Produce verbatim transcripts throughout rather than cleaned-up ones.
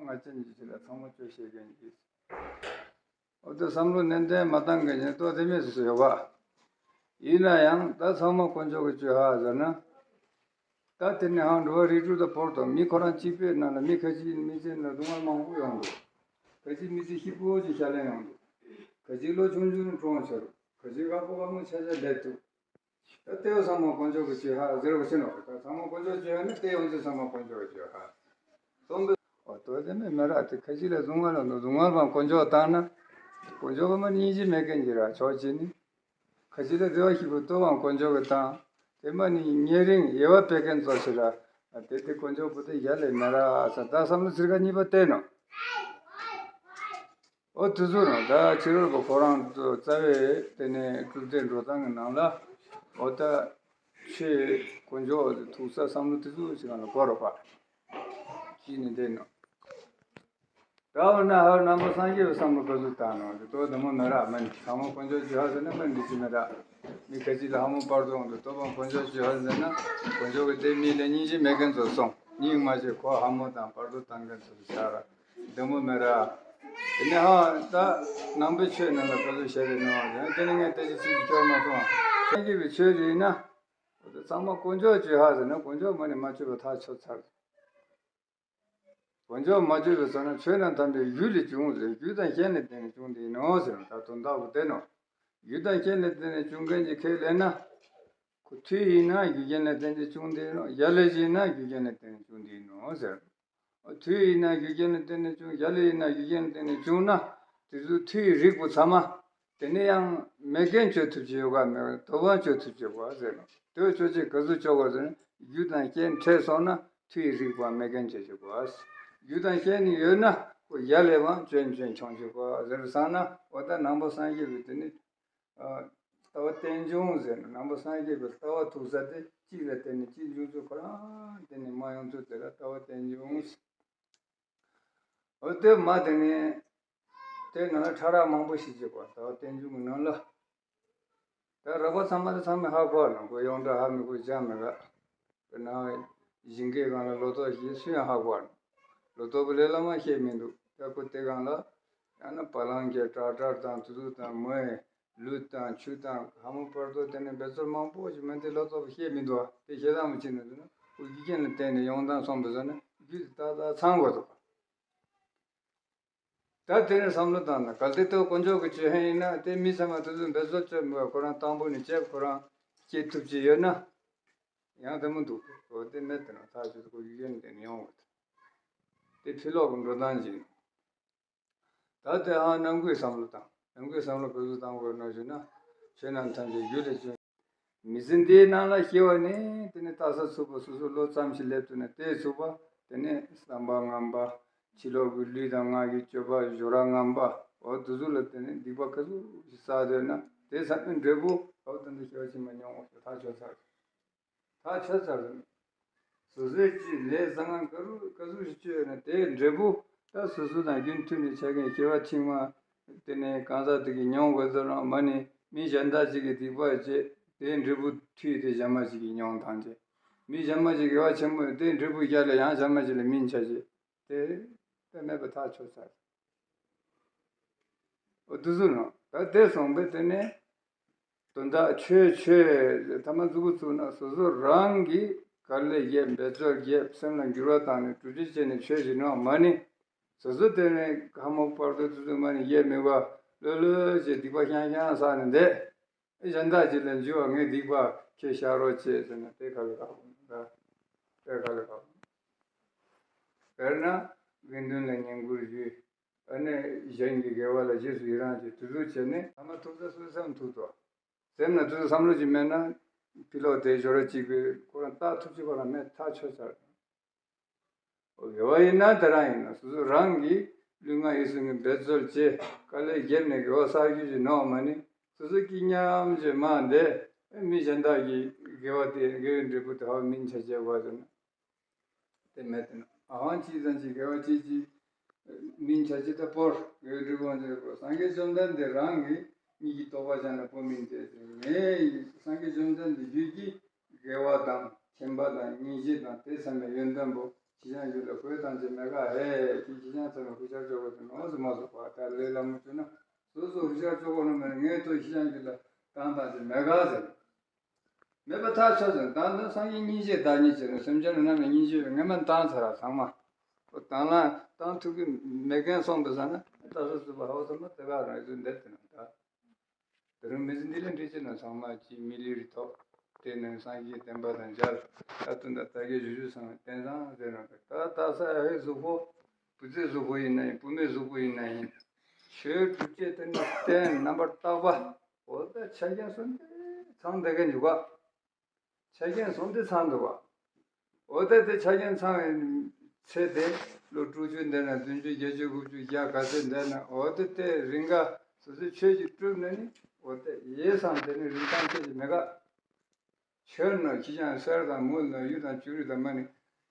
ང་ཅན་གྱི་ཆེད་ལ་ཚང་མ་བཅོས་བྱེད་མཁན་གྱི། འོ་དེ་བསམ་བློ་ནན་ཏན་མ་བཏང་མཁན་ཡིན་ཏོ་དེ་མེད་སུ་ཡོད་པ། ཡིན་ན་ཡང་ད་ཚང་མ་དཀོན་མཆོག་གི་བཅོས་ཧ་ཟེར་ན། ད་དེ་ནས་ཧང་འགྲོ་བ་རིགས་དྲུག་དང་བོར་དང་མི་ཁོ་རང་གཅིག་པའི་ནང་ལ་མི་ཁ་ཅིག་མི་ཚེ་ནང་སྡུག་བསྔལ་མང་པོ་ཡོང་འདུག་ཁ་ཅིག་མི་ཚེ་སྐྱིད་པོ་ཅིག་ཤར་ལེན་ཡོང་འདུག་ཁ་ཅིག་ལོ་ཆུང་ཆུང་གྲོངས་ཆགས་འདུག་ཁ་ཅིག་ཁ་པོ་ཁ་མོ་ཆ་ཆ་བསྡད་འདུག་ད་ལྟེ་བ་ཚང་མ་དཀོན་མཆོག་གི་བཅོས་ཧ་ཟེར་བ་ཕྱིན་ནོ། ད་ཚང་མ་དཀོན་མཆོག་བཅོས་ཧ་ནི་ལྟེ་ཡོང་ཚེ་ཚང་མ་དཀོན་མཆོག་གི་བཅོས་ཧ། སྟོན་པའི་འོ་དོ་དེ་མེད་མེད་ར་དེ་ཁ་ཅིག་ལ་སྡུག་བསྔལ་ལ་འདུག་སྡུག་བསྔལ་བའང་དཀོན་མཆོག་བཏང་ན། དཀོན་མཆོག་གི་མ་སྙིང་རྗེ་མེད་མཁན་གྱི་ར་ཕྱོགས་གཅིག་ནི། ཁ་ཅིག་ལ་བདེ་བ་སྐྱིད་པོ་སྟོབས་བའང་དཀོན་མཆོག་གི་བཏང་། དེ་མ་ནི་ཉེ་རིང་དབྱེ་བ་སྤེལ་མཁན་ཚོ་ཞིག་ལ། དེ་དེ་དཀོན་མཆོག་པོ་དེ་ཡ་ལས་མེད་ར་ས་ད་བསམ་བློ་ཚིར་ཁ་གཉིས་པ་བསྟན་ནོ། ཨོ་དུ་ཟུར་ནོ་ད་ཕྱི་རོལ་པ་ཁོ་རང་ཚོ་རྩ་བའི་དེ་ནས་གྲུབ་སྡེ་འགྲོ་སྟངས་ཀྱི་ནང་ལ། ཨོ་ད་ཆོས་དཀོན་མཆོག་ཐུག་ས་བསམ་བློ་དེ་ཚོ་ཞིག་ལ་གོ་རོགས་པ། ཅི་ནས་བསྟན་ནོ། ད་འོ་ན་ཧ་རྣམ་པ་སངས་རྒྱས་པའི་བསམ་བློ་ག་ཚོད་བཏང་ནོ་དེ་ཏོ་དེ་མོ་མེད་ར་མ་ནི་ཚང་མ་དཀོན་མཆོག་བཅོས་ཧ་ཟེར་ན་མ་འདི་ཅི་མེད་ར། མི་ཁ་ཅིག་ལ་ཧ་མོ་བར་དུ་འོང་དུ་ལྟོ་བ་དཀོན་མཆོག་བཅོས་ཧ་ཟེར་ན་དཀོན་མཆོག་གི་དེ་མི་ལ་སྙིང་རྗེ་མེད་མཁན་ཚོ་སོང་སྙིང་མ་བྱེད་ཁོ་ཧ་མོ་དང་བར་དུ་བཏང་མཁན་ཚོ་ཆགས་ར། དེ་མོ་མེད་ར། དེ་ནས་ཧ་ད་ནང་པའི་ཆོས་ནང་ལ་ག་ཚོད་བཤད་རེད་ནང་བ་དེ་ནས་ངས་ཏེ་ཅི་ཚིག་ཅིག་སྐྱོར་མ་སོང་། སངས་རྒྱས་པའི་ཆོས་དེ་ཡིན་ན། ཚང་མ་དཀོན་མཆོག་བཅོས་ཧ་ཟེར་ན་དཀོན་མཆོག་མ་ནི་མ་བཅོས་པ་ཐག་ཆོད་ཚར། དཀོན་མཆོག་མ་བཅོས་པའི་ཚོགས་ན་ཆོས་རྣམས་ཐམས་ཅད་རྒྱུ་ལས་བྱུང་ཟེར་རྒྱུ་དང་རྐྱེན་ལ་བརྟེན་ནས་བྱུང་སྟེ་ཡིན་ནོ་ཟེར་ད་དོན་དག་པོ་དེ་ནོ། རྒྱུ་དང་རྐྱེན་ལ་བརྟེན་ནས་བྱུང་མཁན་གྱི་ཁས་ལེན་ན། ཁོ་མཐུ་ཡིན་ན་རྒྱུ་རྐྱེན་ལ་བརྟེན་ནས་བྱུང་སྟེ་ཡིན་ནོ། ཡ་ལས་ཡིན་ན་རྒྱུ་རྐྱེན་ལ་བརྟེན་ནས་བྱུང་སྟེ་ཡིན་ནོ་ཟེར། མཐུ་ཡིན་ན་རྒྱུ་རྐྱེན་ལ་བརྟེན་ནས་བྱུང་ཡ་ལས་ཡིན་ན་རྒྱུ་རྐྱེན་ལ་བརྟེན་ནས་བྱུང་ན། དེ་ཚོ་མཐུ་ཡི་རིགས་པོ་ཚང་མ། དེ་ནས་ཡང་མེད་མཁན་བཅོས་ཐུབ་ཀྱི་ཡོད་ག་མེད་ག་དོ་བ་བཅོས་ཐུབ་ཀྱི་གོ་ཟེར་ནོ། དེ་བཅོས་ཅིག་ག་ཚོད་བཅོས་གོ་ཟེར་ན་རྒྱུ་དང་རྐྱེན་འཕྲད་སོང་ན་མཐུ་ཡི་རིགས་པ་མེད་མཁན་བཅོས་ཀྱི་གོ། རྒྱུ་དང་རྐྱེན་ནི་ཡོད་ན་ཁོ་ཡ་ལས་བ་བཅོས་བཅོས་ཆོག་ཀྱི་གོ་ཟེར་བསམ་ན་འོ་ད་ནང་པ་སངས་རྒྱས་པའི་དེ་ནི། ལྟ་བ་རྟེན་འབྱུང་ཟེར་ན་ནང་པ་སངས་རྒྱས་པའི་ལྟ་བ་ཐུག་ས་དེ་གཅིག་ལ་བརྟེན་ནས་གཅིག་འབྱུང་ཚུལ་ཁོ་རང་བརྟེན་ནས་མ་ཡོང་ཚུལ་དེ་ལ་ལྟ་བ་རྟེན་འབྱུང་ཟེར། འོ་དེ་མ་དེ་ནས་དེ་ནང་ལ་ཕྲ་རགས་མང་པོ་ཞིག་བྱེད་པ་ལྟ་བ་རྟེན་འབྱུང་གི་ནང་ལ། ད་རགས་པ་ཚང་མ་དེ་ཚང་མས་ཧ་གོ་བ་ནང་གོ་ཡོངས་གྲགས་ཧ་མི་གོ་ཅང་མི་དགའ། དེ་ནང་ཞིང་ཁའི་སྒང་ལ་ལོ་ཏོག་ཞིག་སུ་ཡང་ཧ་གོ་བ་ནང་ལོ་ཏོག་པོ་ལས་སླ་མ་ཤེས་མི་འདུག་ད་ཁོ་དེ་སྒང་ལ་ཡང་ན་བ་ལང་གི་ཏྲ་ཏྲར་དང་དུ་དུ་དང་མོའི་ལུད་དང་ཆུ་དང་ཧ་མོ་བར་དོ་དེ་ནས་འབད་རྩོལ་མང་པོ་ཞིག་མི་འདི་ལོ་ཏོག་པོ་ཤེས་མི་འདུག་དེ་ཤེས་སྟངས་མི་ཅི་ནས་འདུག་ན་ཁོ་རྒྱུ་རྐྱེན་ལ་བརྟེན་ནས་ཡོང་སྟངས་སོང་པ་ཟེར་ན་རྒྱུ་དེ་ཏག་ཏག་ཚང་དགོས་འདུག་ད་དེ་ནས་བསམ་བློ་བཏང་ན་གལ་ཏེ་ལྟོ་དཀོན་མཆོག་གི་ཆོས་ཧན་ཡིན་ན་དེ་མི་ཚང་མ་དེ་ཚོ་འབད་རྩོལ་བྱེད་མི་དགོས་ཁོ་རང་དང་པོ་ནས་བྱེད་ཁོ་རང་སྐྱེ་ཐུབ་ཀྱི་ཡོད་ན། ཡང་དེ་མོ་འདུག་འོ་དེ་མེད་དེ་ན་ཐག་ཆོད་དེ་ཁོ་རྒྱུ་རྐྱེན་དེ་ནས་ཡོང་བ་དེ་ཕྱི་ལོགས་ཀྱི་འགྲོ་སྟངས་ཅིག་ད་དེ་ཧང་ནང་ཁུལ་བསམ་བློ་བཏང་ནང་ཁུལ་བསམ་བློ་ག་ཚོད་བཏང་དགོས་ནོ་ཞུ་ན་ཆོས་རྣམས་ཐམས་ཅད་རྒྱུ་ལས་བྱུང་། མི་ཚེ་འདིའི་ནང་ལ་སྐྱེ་བ་ནི་དེ་ནི་ལྟ་ས་ཚུགས་པ་སོ་སོ་ལོ་ཙམ་ཞིག་སླེབས་ཐུབ་ན་དེ་ཚུགས་པ་དེ་ནི་བསམ་པ་ངན་པ་ཕྱི་ལོགས་ཀྱི་ལུས་དང་ངག་གི་སྤྱོད་པ་སྦྱོར་བ་ངན་པ་འོ་དེ་ཚོ་ལ་དེ་ནི་སྡིག་པ་ག་ཚོད་ཞིག་བསགས་ཡོད་ན་དེ་ཚང་མའི་འབྲས་བུ་འོ་དེ་འདྲ་སྐྱེ་བ་ཕྱི་མ་མྱོང་བ་ཞིག་ཐག་ཆོད་ཚར། ཐག་ཆོད་ཚར་རེད། སོ་སོའི་ཅིག་ལས་བཟང་ངན་ག་རུ་ག་ཟུག་ཞིག་བཅོས་ཡོད་ན་དེའི་འབྲས་བུ་ད་སོ་སོ་དང་རྒྱུན་མཐུད་ནས་བྱ་མཁན་སྐྱེ་བ་ཕྱི་མ་དེ་ནས་གང་ཟག་དེ་གིས་མྱོང་དགོས་ཚོད་རང་མ་ནི་མི་གཞན་དག་ཅིག་གིས་སྡིག་པ་བྱས་དེའི་འབྲས་བུ་མཐུད་དེ་གཞན་མ་ཅིག་གིས་མྱོང་ཐང་ཅིག་མི་གཞན་མ་ཅིག་དགེ་བ་ཆེན་པོ་དེའི་འབྲས་བུ་རྒྱ་ལ་ཡང་གཞན་མ་ཅིག་ལ་སྨིན་ཆ་ཅིག་དེ་དེ་མེད་པ་ཐག་ཆོད་ཚར། འོ་དེ་ཚོ་ནང་ད་དེ་སོང་པས་དེ་ནས་དོན་དག་ཆོས་ཆོས་ཐ་མ་མཛུབ་གུ་བཙུགས་ན་སོ་སོ་རང་གིས་དཀའ་ལས་བརྒྱབ་འབད་རྩོལ་བརྒྱབ་སེམས་ལ་འགྱུར་བ་བཏང་ནས་གྲུབ་ཆ་བྱས་ནས་ཆོས་བྱེད་ནོ་མ་ནི། སོ་སོ་དེ་ནས་ཁ་མོ་བར་དོ་དེ་ཚོ་མ་ནི་ཡས་མི་བ་ལྷོད་ལྷོད་བྱས་སྡིག་པ་ཤང་ཤང་བསགས་ནས་བསྡད། གཞན་དག་ཅིག་ལ་འཇུ་བ་ངས་སྡིག་པ་ཁྱེད་བཤགས་རོགས་བྱེད་ཟེར་ན་དེ་ག་ལ་ཁག་པོ་འདུག་ད་དེ་ག་ལ་ཁག་པོ་འདུག་དཔེར་ན་དགེ་འདུན་ལ་བསྙེན་བཀུར་ཞུས། ཨ་ནི་གཞན་གྱི་དགེ་བ་ལ་རྗེས་སུ་ཡི་རང་བྱེད་དུ་གཟུགས་བྱས་ནས་ཐ་མ་ཐུག་ས་སུ་སེམས་ཐུག་ཏོ། སེམས་ན་དུ་བསམ་བློ་ཅིག་མེད་ན་ཕི་ལོག་དེ་ཞོར་གཅིག་པའི་ཁོ་རང་རྟགས་ཐུབ་ཅིག་ཁོ་རང་མེད་ཐག་ཆོད་ཚར། དགེ་བ་ཡིན་ན་དེ་རང་ཡིན་ན་སོ་སོ་རང་གིས་ལུས་ངག་ཡིད་གསུམ་གྱི་འབད་རྩོལ་བྱས་དཀའ་ལས་བརྒྱབ་ནས་དགེ་བ་བསགས་རྒྱུ་ཅིག་ནོ་མ་ནི་སོ་སོ་སྐྱིད་ཉམས་ཅིག་མ་འདས་མི་གཞན་དག་གིས་དགེ་བ་དེ་དགེ་བའི་འབྲས་བུ་དེ་ཧ་མིན་ཆ་བྱས་པ་ཟེར་ན། དེ་མེད་དེ་ན་ཨ་ཧང་གཅིག་ཙམ་གྱིས་དགེ་བ་གཅིག་གཅིག་མིན་ཆ་གཅིག་ད་པོར་དགེ་བའི་འབྲས་བུ་འོང་ཅེས་པོ་སངས་རྒྱས་བཅོམ་ལྡན་འདས་རང་གིས་མྱིག་གིས་རྟོགས་པ་ཅན་ལ་པོ་མིན་ཏེ་ཟེར་ངས་སངས་རྒྱས་བཅོམ་ལྡན་འདས་རྒྱུད་ཀྱི་དགེ་བ་དང་མཁྱེན་པ་དང་སྙིང་རྗེ་དང་དེ་ཚང་མའི་ཡོན་ཏན་པོ་ ཁྱི་སྤྱང་ཁྱོད་ལ་གོས་བཏང་ཅིག་མེད་ག་ཧེ། ཁྱི་ཁྱི་སྤྱང་ཚང་མ་ཧུ་ཤར་ཅོག་གོ་དེ་ནོ་ཟེར་མ་སོགས་པ་ད་ལས་སླ་མོ་བྱུང་ན་སོ་སོ་ཧུ་ཤར་ཅོག་གོ་ནོ་མེད་ངའི་ཐོ་ཁྱི་སྤྱང་ཁྱོད་ལ་བཏང་བཏང་ཅིག་མེད་ག་ཟེར། མེད་པ་ཐག་ཆོད་ཟེར། ད་ནི་སངས་རྒྱས་སྙིང་རྗེ་བདག་ཉིད་ཅེས་ནི་སེམས་ཅན་རྣམས་ལ་སྙིང་རྗེ་ཡོད་ངས་མ་བཏང་ཚར་ཚང་མ། ཁོ་དང་བླངས་བཏང་ཐུབ་ཀྱི་མེད་མཁན་སོང་པ་ཟེར་ན་ད་སོ་སོ་བ་ཧོ་ཚང་མ་དེ་ག་རང་ཡོད་འདེབས་དེ་ན་ད། དེ་རིང་མི་ཚེ་འདི་ལ་འདྲི་ཅི་ན་ཚང་མ་གཅིག་མི་ལུས་རིགས་ཐོག་དེ་ནས་སངས་རྒྱས་བསྟན་པ་དང་མཇལ། ད་དུང་ད་ལྟ་གི་བཞུགས་བཞུགས་སང་བསྟན་བཟང་ཟེར་ན་ད་ད་ས་ཨ་ཧེ་གཟུགས་པོ་བུ་ཚའི་གཟུགས་པོ་ཡིན་ན་ཡིན་བུ་མོའི་གཟུགས་པོ་ཡིན་ན་ཡིན། ཆོས་སྒྲུབ་བྱེད་དེ་ནི་རྟེན་རྣམ་པར་དག་པ། འོ་ད་ཆ་རྐྱེན་སོ་འདི་ཚང་བསྡད་མཁན་འཇུག་ག་ཆ་རྐྱེན་སོ་འདི་ཚང་འདུག་ག་འོ་ད་དེ་ཆ་རྐྱེན་ཚང་བའི་ཚེ་དེ་ལོ་དྲུག་ཅུ་འདས་ན་བདུན་ཅུ་བརྒྱད་ཅུ་དགུ་བཅུ་བརྒྱ་ག་ཚོད་འདས་ན་འོ་ད་དེ་རིང་ག་སོ་སོའི་ཆོས་ཀྱི་སྒྲུབ་ན་ནི་འོ་ད་ཡེ་སང་དེ་ནི་རིན་ཐང་ཆེ་ཞིག་མེད་ག་ཆོས་ནང་ཁྱི་སྤྱང་གསེར་དང་དངུལ་དང་གཡུ་དང་བྱུ་རུ་དང་མ་ནི་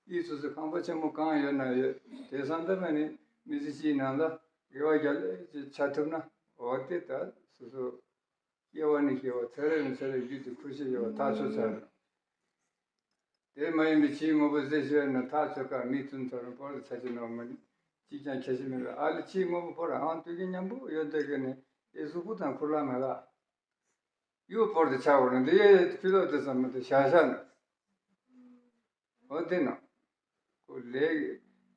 ཨི་སོ་སོ་ཁང་པ་ཆེན་མོ་གང་ཡོད་ན་ཡོད་དེ་སང་ད་མ་ནི་མི་ཚེ་གཅིག་ནང་ལ་དགེ་བ་རྒྱ་ལས་ཅིག་བྱ་ཐུབ་ན་འོ་དེ་ད་སོ་སོ། སྐྱེ་བ་ནས་སྐྱེ་བ་ཚེ་རབས་ནས་ཚེ་རབས་བརྒྱུད་དེ་འཁོར་ཤེས་ཡོད་པ་ཐག་ཆོད་ཚར། དེ་མ་ཡིན་པའི་ཕྱིའི་དངོས་པོ་ཟེར་ཤེས་ན་ཐག་ཆོད་ཀ་མིག་བཙུམ་ཚར་རུང་བོར་དུ་ཆ་ཅི་ནོར་མ་ནི་གཅིག་ཀྱང་ཁྱད་ཆོས་མེད་པའི་ཨ་ལེ་ཕྱིའི་དངོས་པོ་བོར་ཧང་སྟོད་ཀྱི་མཉམ་པོ་ཡོད་འདོད་ཀྱི་ནི་ཨེ་གཟུགས་པོ་དང་ཁུར་ལ་མ་ལ་ཡོད་བོར་དུ་ཆ་བོར་ནི་འདི་ཡེ་ཕི་ལོག་དུ་བསམ་མི་དུ་ཤ་ཤ་ནི། འོ་དེ་ན། ཁོ་ལས་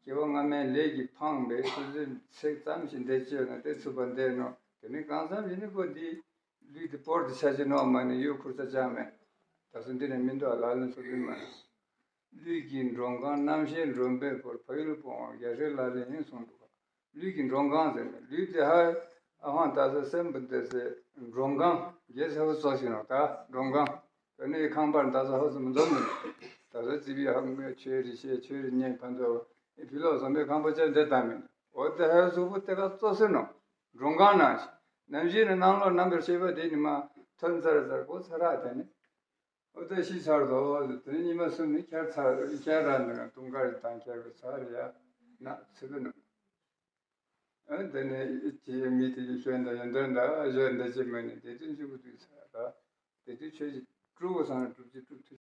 སྐྱེ་བ་སྔ་མའི་ལས་ཀྱིས་འཕངས་པའི་ཁོ་ཚོའི་ཚིག་ཙམ་ཞིག་འདས་ཅི་ཡོད་ན་དེ་ཚུགས་པ་འདས་ནོ། དེ་ནི་གང་ཙམ་ཞིག་ནི་ཁོ་འདིའི་ལུས་དེ་བོར་དུ་ཆ་ཅི་ནོ་མ་ནི་ཡོད་ཁུར་ས་ཅང་མེད། ད་སོ་འདི་ནས་མི་འདུག་ལ་ལན་སོ་འདི་མ་ནི། ལུས་ཀྱི་མགྲོན་ཁང་རྣམ་ཤེས་མགྲོན་པོའི་བོར་ཕ་ཡུལ་སྤོང་བ་རྒྱ་ཧྲེ་ལ་ལེ་ཡིན་གསུངས་འདུག་ལུས་ཀྱི་མགྲོན་ཁང་ཟེར་ནས་ལུས་དེ་ཧ་ཨ་ཧང་ད་ས་སེམས་པ་དེ་སེ་མགྲོན་ཁང་རྒྱལ་ས་བུ་ཙོག་ཞིག་ནོ་ད་མགྲོན་ཁང་། དེ་ནས་ཁང་པར་ད་ས་ཧོ་སུ་མི་འཛོམས་མི་ད་ས་ཙི་བི་ཧ་མི་ཆོས་རི་ཤེས་ཆོས་རི་ཉན་ཕན་ཚོ་ཨེ་ཕི་ལོག་བཟང་པོའི་ཁང་པ་ཅན་དེ་ད་མིན། འོ་དེ་ཧ་གཟུགས་པོ་དེ་ག་ཙོག་སེ་ནོ་མགྲོན་ཁང་ནང་ཞིག་ནམ་ཞིག་ནི་ནང་ལོགས་རྣམ་པར་ཤེས་པ་དེ་ཉི་མ་ཐོན་ཚར་ཚར་གོ་ཚར་ར་དེ་ནི། ཨོ་ད་ཤི་ཚར་དོ། དེ་ཉི་མ་གསུམ་ནི་ཁྱེར་ཚར་ཁྱེར་ར་ནི་དུང་དཀར་དང་ཁྱེར་བའི་ཚར་ཡ་ན་ཚི་གི་ནི། ཨ་དེ་ནི་ཅི་མི་དེ་ཞོན་ད་ཡོན་ཏན་ད་ཞོན་ད་ཅི་མ་ནི་དེ་དུས་འཇུག་དུས་ཚར་ད་དེ་དུས་ཆོས་ཀྱི་སྤྲུལ་བ་སང་སྤྲུལ་ཅི་སྤྲུལ་ཐུ་